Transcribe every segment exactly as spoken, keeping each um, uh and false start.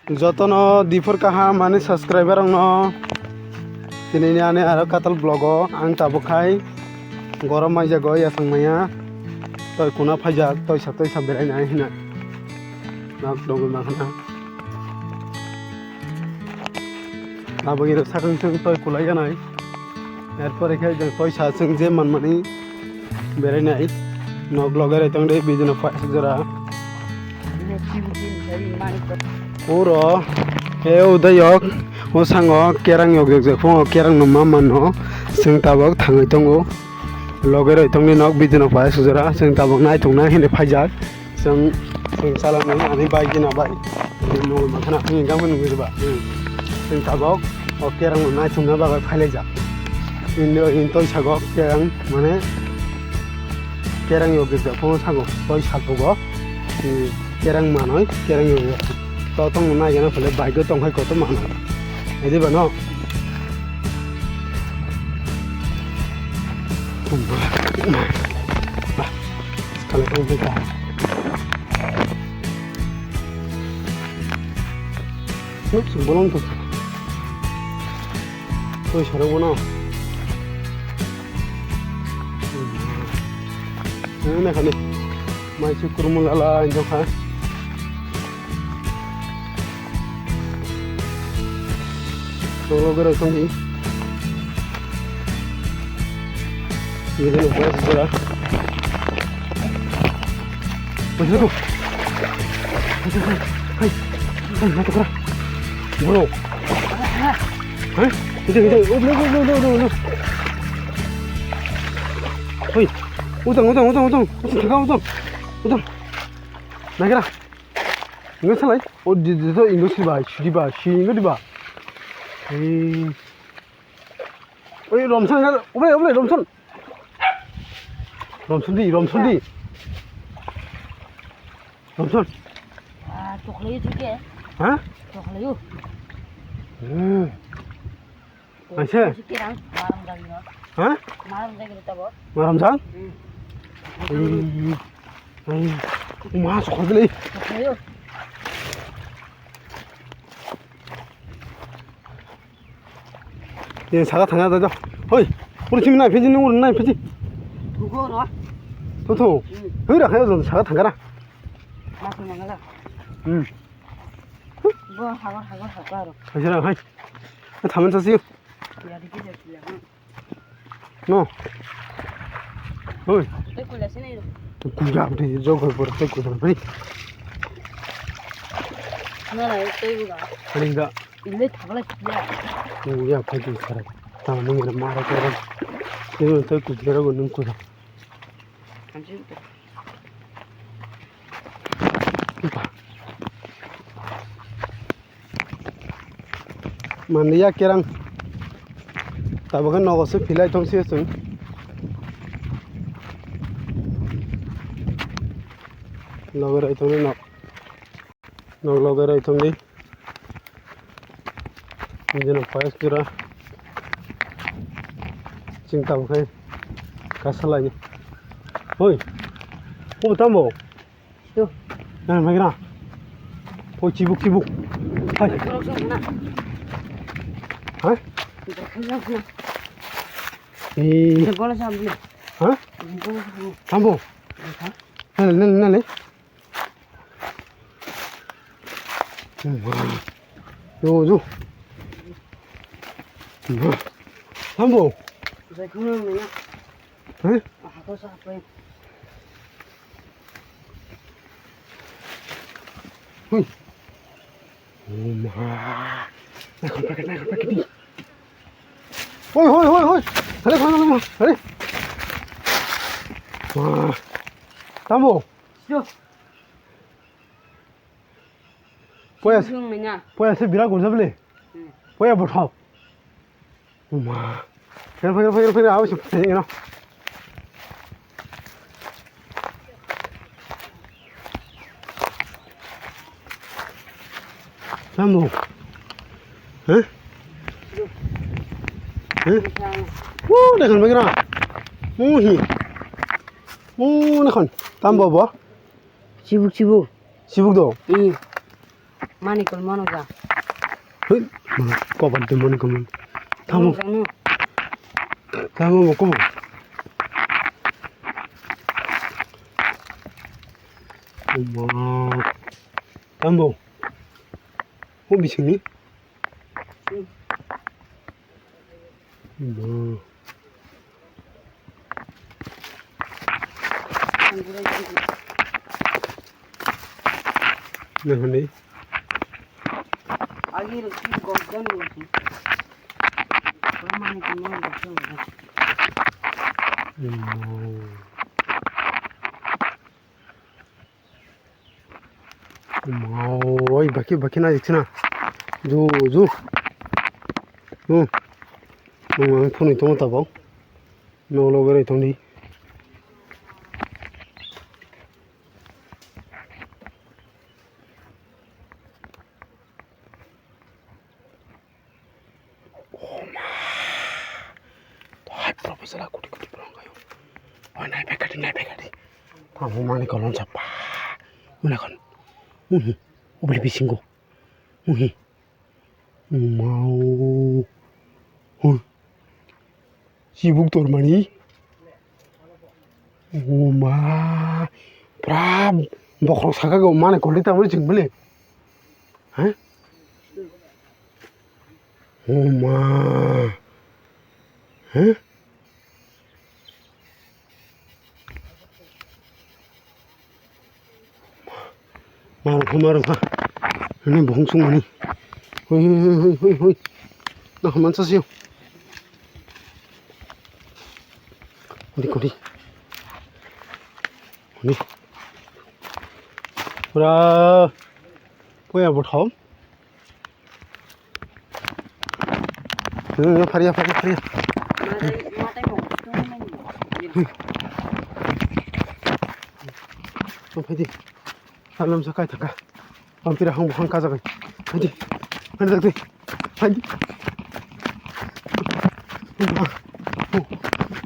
Jotono diphor kaham ani subscriber rokno. Tinini ani aro katal vlog o ang tabuk khai gorom maijago yasang maya. Toi kuna phaijak toisa toisa berai nai hina. Nok dongwi makhana. Abo iro sakang sung toi kulai janai. Erpore khe jeng toisa sung je manmani. Berai nai. Nok loge rai tong de bijino phaisa jora. Uro, e udayok, o sango kerang yok yok jak phungo kerang no ma mano, chwng tabok thangwi tongo. Loge roi tongni nok bijino phaisa jora, chwng tabok nai tongna hini phaijak. Chwng, chwng chalani ani bai gina bai. Nungwi makhana ani gangma nungwi ba. Chwng tabok o kerang no nai tongna bagwi phailaijak. Indo in toi sago kerang mane kerang yok jak phungo sago toi sago. Kerang manoi, kerang yo. To tong nai gana phale bike tong hai koto manoi. Edi bano. Kale tong hai ka. Nuk sung bolong to. Toi sarang bono. Ini khani. Mai se kurumul ala injok ha. Tolo gero tongdi. Ini kan buat segera. Masih tu. Hai, hai, hai, masuk kera. Bro. Hai, itu, itu, oh, no, no, no, no, no, no. Hoi, utang, utang, utang, utang, utang, utang, utang, utang. Naikera. English salai. Oh, di, di, to English di ba, si di ba, si English di ba. Hei. Oi, Romson, obre, obre, Romson. Romson di, Romson di. Romson. Ah, chocolate itu ke? Hah? Chocolate. Hmm. Aise. Aise kerang, maram jagi no. Hah? Maram jagi no tabo. Maram jang? Hmm. Ei, ei, ma chocolate le. Chocolate. Ye saka thanga da da. Hoi, uri simi nai phiji, nung uri nai phiji. Thugo ro. Thu thu. Hmm. Hoi ra khayo saka thanga ra. Ma thu mangala. Hmm. Bo hagor hagor hagor. Hai sara hai. Thaman sasi. Ya dikhe de sila. No. Hoi. Tei kuila sini. Kuila abdi jogol bor tei kuila bri. Na na tei kuila. Ani ga. Ile thagla kiya. Ni ya phai di sara. Ta ni ni mara ko. Ni tei kuila ro ni kuila. Hamsin. Manliya kerang. Tabukhe nogo se philai tong se chwng. Loge roi tongni nok. Nok loge roi tongni. Nijeno payas jora. Chwng tabukhe kasalai. Hoi. O tamo. Yo. Na, na, na. Poi chibuk, chibuk. Hai. Borok jong na. Ha? Borok jong na. Eh. Borok jong na. Ha? Borok jong na. Tambo. Ha? Na, na, na, na. Yo, yo. Tambo. Jai khum na. Hah? Hato sa hato. Hui. Oh ma. Naikol paket, naikol paket ni. Hoi, hoi, hoi, hoi. Hale, hale, hale, hale. Wah. Tambo. Yo. Poya. Sung manya. Poya se bira gurja bele. Hmm. Poya bothao. Uma. Phai, phai, phai, phai, awas, phai, phai. Tambo. Hah? Hah? Wo, naikol bagra. Muhi. Wo, naikol. Tambo bo. Chibuk, chibuk. Chibuk do? Hmm. Manikul mono ja. Hui, kobar de manikul mono. Tamo. Mono ja no. Tamo mo ko. Tamo. Ko bisingni. Nahani. Oi, baki, baki na jikchina. Ju, ju. Hmm. Nung ang phunui tongo tabok. Nolo berai tongdi. Oh ma. Hai professor kuti kuti prong kayo. Oh, nai pekati, nai pekati. Tamo mani kolon sapa. Una kon. Uhi. Ubli bisingo. Uhi. Mau. Hui. Chibuk tormani. Oh ma. Pra bokhorok saka go mani kolita bole jing bole. Hah? Oh ma. Hah? Marwkha, marwkha. Ani bohong sungmani. Hui, hui, hui, hui, hui, hui. Nah, mansa sih. Kodi, kodi. Kodi. Pura puya bothom. Hmm, pharia, pharia, pharia. Oh, phaidi. Salam sa kai thaka. Pampira hang buhang kajagai. Phaidi. Phaidi, phaidi. Phaidi.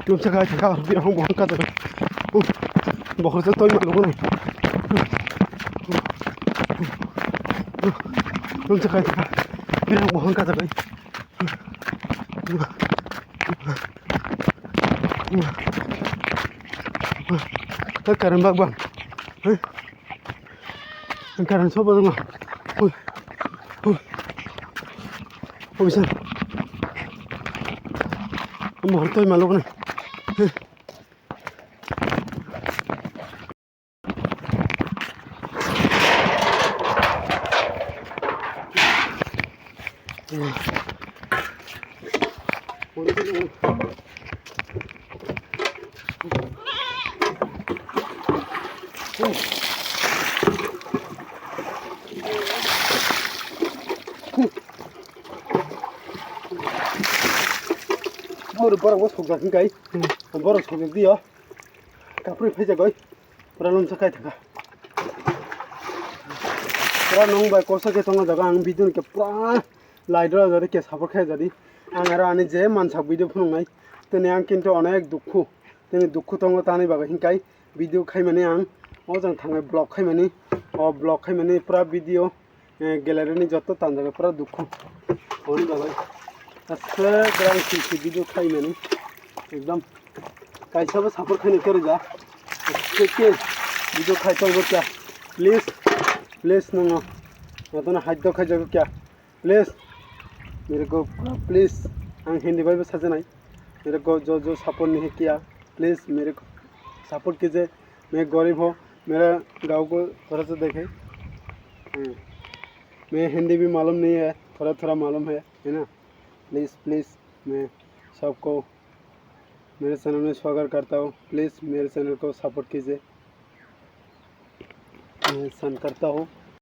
Lumsa kai thaka. Pampira hang buhang kajagai. Bokhorsa toi ma lugo nai. Lumsa kai thaka. Pampira hang buhang kajagai. Karan bak bang. Karan soba dong. Hui. Hui. Hui san. Ambo hor toi malok na. Borok, borok bo sokjak hwnkai. Borok sokjak diyo. Kapri phaijak oi. Pura lumsa kai thangkha. Pura nung bai kosa khe tongo jaga ang video ni khe pura like rw jadi khe support khai jadi. Ang aro ani je mansak video phunuknai. Tini ang kintu onek dukhu. Tini dukhu tongo tani bagwi hinkai video khaimani ang. O jang thangai vlog khaimani. O vlog khaimani pura video. Eh, gallery ni joto tanjago pura dukhu. Oni bagwi. Aswk rang silsi video khaimani. Ekdom. Kaisa bo support khaina kwrwja. Aswk khe video khai tongbo kya. Please, please nongo. Jotono hajjo khaijago kya. Please. Mere ko, please. Ang Hindi bai bo sajanai. मेरे को जो जो सपोर्ट नहीं किया, प्लीज मेरे को सपोर्ट कीजिए। मैं गरीब हूँ, मेरा गाँव को थोड़ा सा देखे। हम्म। मैं हिंदी भी मालूम नहीं है, थोड़ा थोड़ा मालूम है, है ना? प्लीज प्लीज मैं सबको मेरे चैनल में स्वागत करता हूँ। प्लीज मेरे चैनल को सपोर्ट कीजिए। मैं सन करता हूँ।